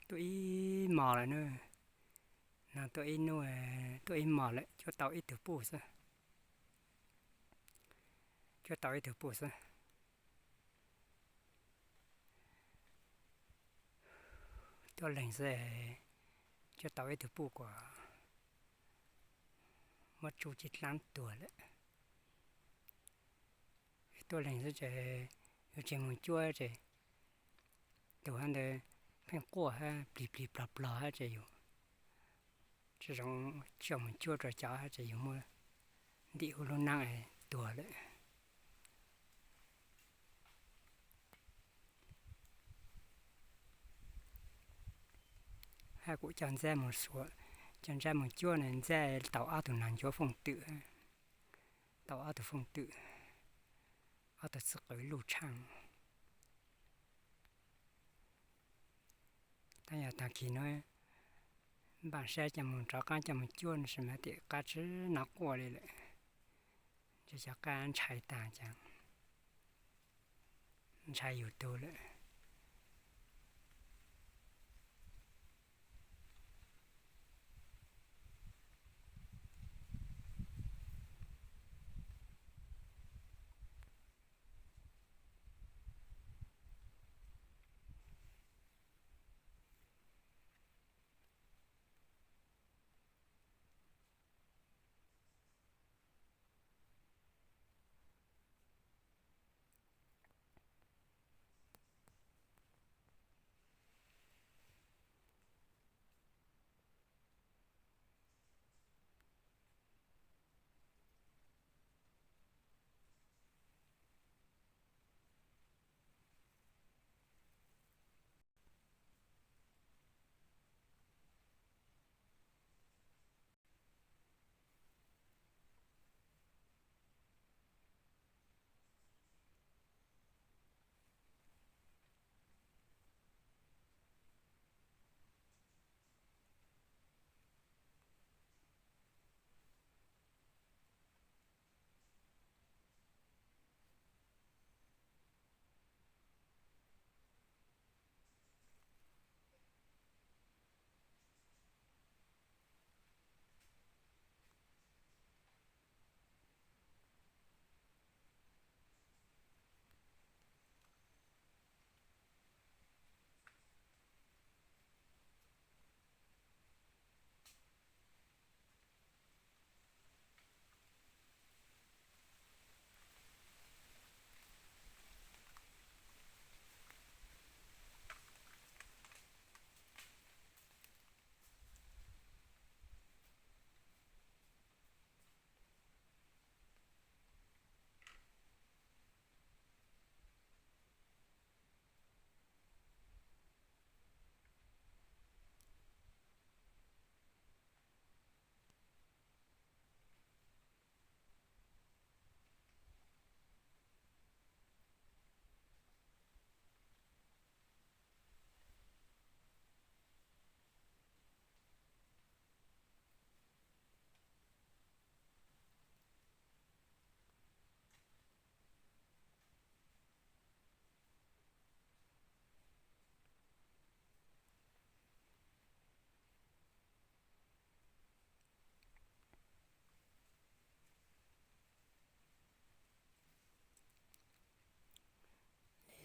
Tuaj ib hmos lawm na, no tuaj ib hnub, tuaj ib hmos lawm, cuab tau ib tug puj xwb. Cuab tau ib tug puj xwb. Tuaj leeg xwb, cuab tau ib tug puj kuas muab tsub tsib dlaab tuag lawm. Tuaj leeg xwb ces yus tsis mus cuab ces tus hab ntawd pheej quaj hab plig plig plog plog hab ces yus tsis zoo, tsis zoo mus cuab rau cov hab ces yus muab ntim huv lub neej tuag lawm. Hab kuv coj Ntxab mus xuas, coj Ntxab mus cuab na, Ntxab tau ob tug nas ncuav fooj twm, tau ob tug fooj twm, ob tug txwb qwv luj tshaaj. Tab yog tag kis no npaaj sab coj mus rov qaab coj mus cuab no sis mas tim qab tsi nov quaj li lawm. Ntshe cov qab ntshai tag ces ntshai yus tug lawm.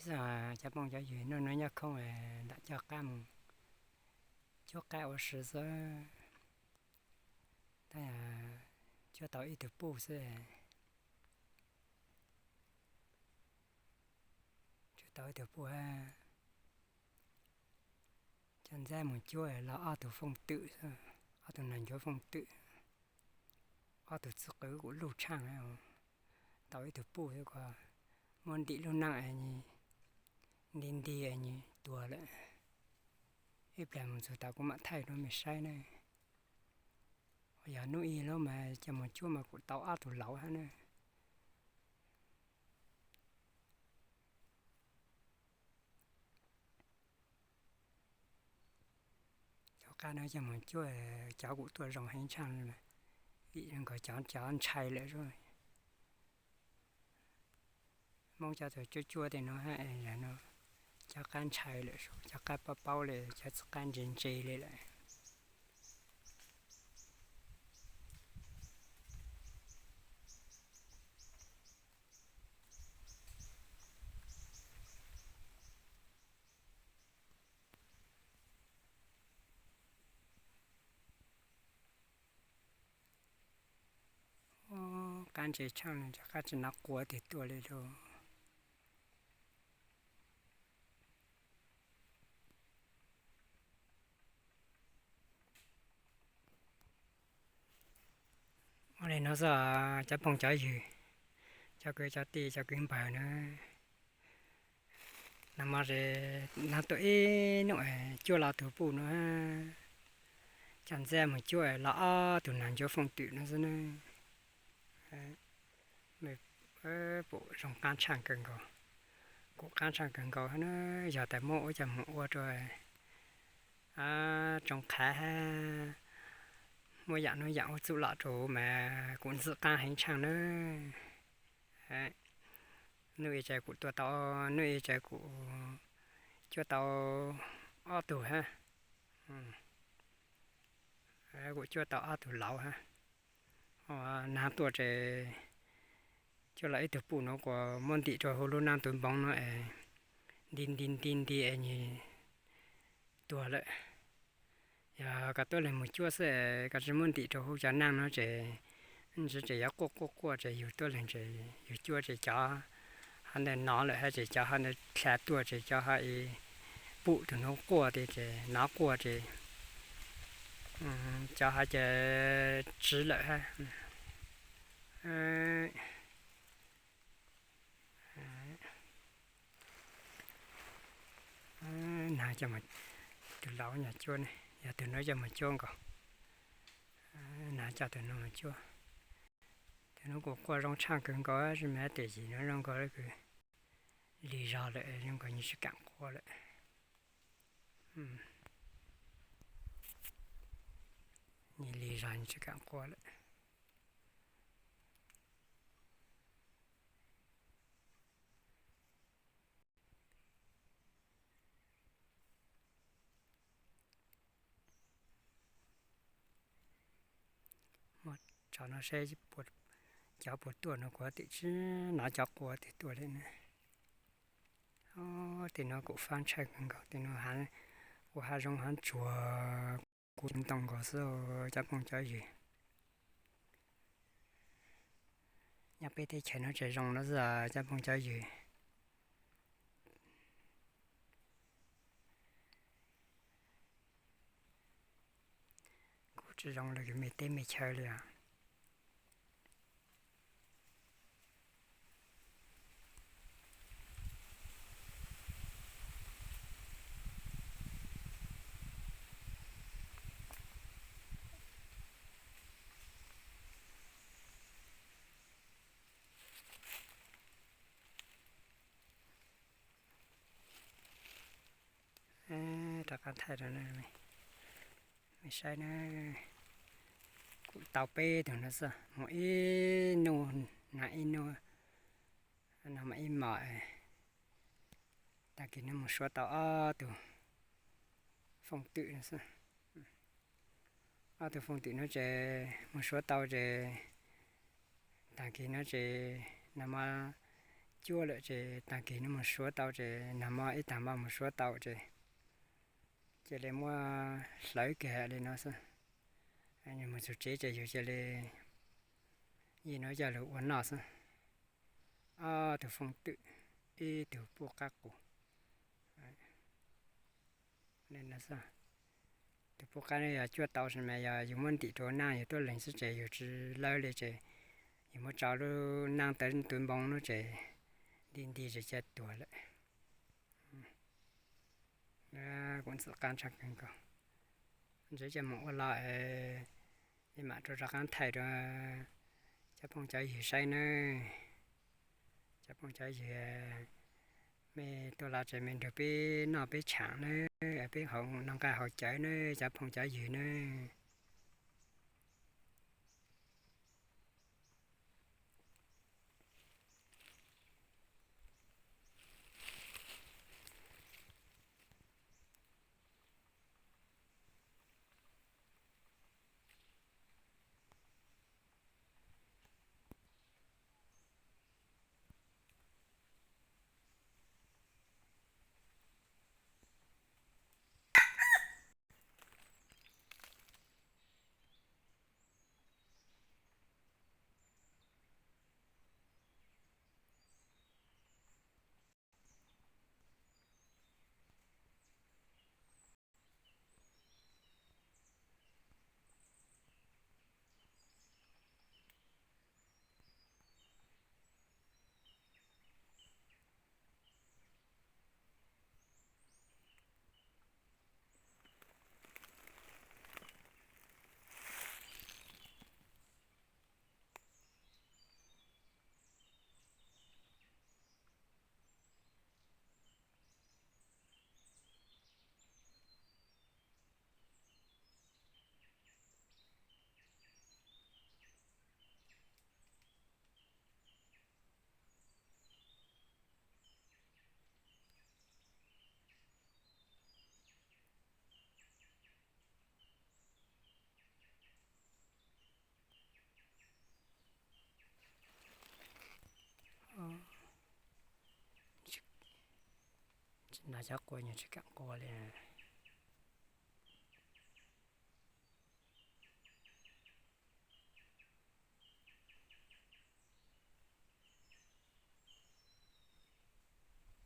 Li xwb, cov phooj cov ywg, hnub no nyob khoob nram coj qab mus cuab qab ua si xwb, tab cuab tau ib tug puj xwb. Cuab tau ib tug puj hab, coj Ntxab mus cuab los ob tug fooj twm, ob tug nas ncuav fooj twm, ob tug txwb qwv kuj luj tshaaj. Tau ib tug puj xwb kuas muab ntim lub neej nti nti tuag lawm. Ib pliag mus txug tas kuv mam thaij rau mej saib na. Yog hnub ib lub mas coj mus cuab mas kuj tau ob tug lauv hab na. Cov qab no coj mus cuab, cov kuj tuaj zoo heev tshaaj, vim nkaus cov, cov ntshai lawm xwb. Hmoob cov tug cuab cuab tej no hab, no Cov qab ntshai lawm, cov qab paub paub li, cov txiv qab ntse ntse li lawm. Qab ntse tshaaj no cov qab tsi nov qua tiag tuaj li lauj. Ua li no xwb, cov phooj cov ywg, cov kwv cov tij, cov kwv npawg na, nag hmo es nag tuaj ib hnub cuaj los tug puj no, cov ntxhiab moog cuab los ob tug nag ncuav fooj twm no xwb na. Pum zoo qaab tshaaj kawg nkaus, kuj qaab tshaaj kawg nkaus na. Yog tas muab ua coj moog ua rua tsoom qhav hab muab yaam nuav yaam ua txuj lom rua mas kuj ntxim qaab heev tshaaj na. Nub i tsav kuj tua tau, nub i tsav kuj cuab tau ob tug hab, kuj cuab tau ob tug lauv hab. Nag tuaj ces cuab los ib tug puj nuav kuas muab ntim rua huv lub naab tuv npoo nuav es nti nti nti nti es nwg tuag lawm. Yog koj tuab leeg moog cuab xwb, koj tsi muab ntim rua huv cov naaj nuav ces, ntsis ces yuav quaj quaj quaj ces yug tuab leeg ces yug cuab ces cov hov ntawd nov lawm hab ces cov hov ntawd dlha tuaj ces cov hov i pum tug nuav quaj tias ces nov quaj ces cov hov ces tsiv lawm hab. Nag coj tug lauv nyuag cuab ne, yog tug nuav coj moog cuab nkaus. Nag coj tug nuav moog cuab. Tug nuav kuj quaj zoo tshaaj kawg nkaus, tsi mas tes yim nuav zoo nkaus kws lig zog lawm, zoo nkaus nwg tsi kaam quaj lawm. Nwg lig zog nwg tsi kaam quaj lawm. Muab tso no saib cov puas tuaj no kuv tim tsi nov cov quaj tiag tuaj li na. Tej nuav kuj faab tshaaj kawg nkaus, tej nuav ua hav zoov hav tsuag kuv ntoo nkaus xwb cov phooj cov ywg. Nyob peb teb chaws nuav tseem zoo no xwb cov phooj cov ywg. Kuj tsi zoo le kws mej teb mej chaw li os. Rov qab thaij rau mej saib na. Kuj tau peb tug no xwb, moog ib nub nag ib nub, nag moog ib mos, taag kis nub moog suav tau ob tug fooj twm no xwb. Ob tug fooj twm no ces moog suav tau ces taag kis no ces nag mo cuab lawm ces taag kis no moog suav tau ces nag mo ib taag mo moog suav tau ces cia li muab hlawv kag li no xwb. Moog txug tsev ces yug cia li yim nuav coj lug ua noj xwb. Ob tug fooj twm, ib tug puj qab qus. Tug puj qab no yog cuab tau mas yog yug muab ntim rua naaj yug tuab leeg xwb ces yug tsi lawb li ces yug muab tso lub naaj tawv tuv npoo nuav ces nti nti ces ca tuag lawm. Kuj ntxim qab tshaj kawg nkaus. Ntxiv coj moog ua lug, mam rov rov qaab thaij rua cov phooj cov ywg saib nawb. Cov phooj cov ywg, mej tuaj lug ces mej nrug peb noj peb tshaam nawb, peb haus noj nqaij haus cawv nawb cov phooj cov ywg nawb. No cov quas nyuag tsis kam quas li.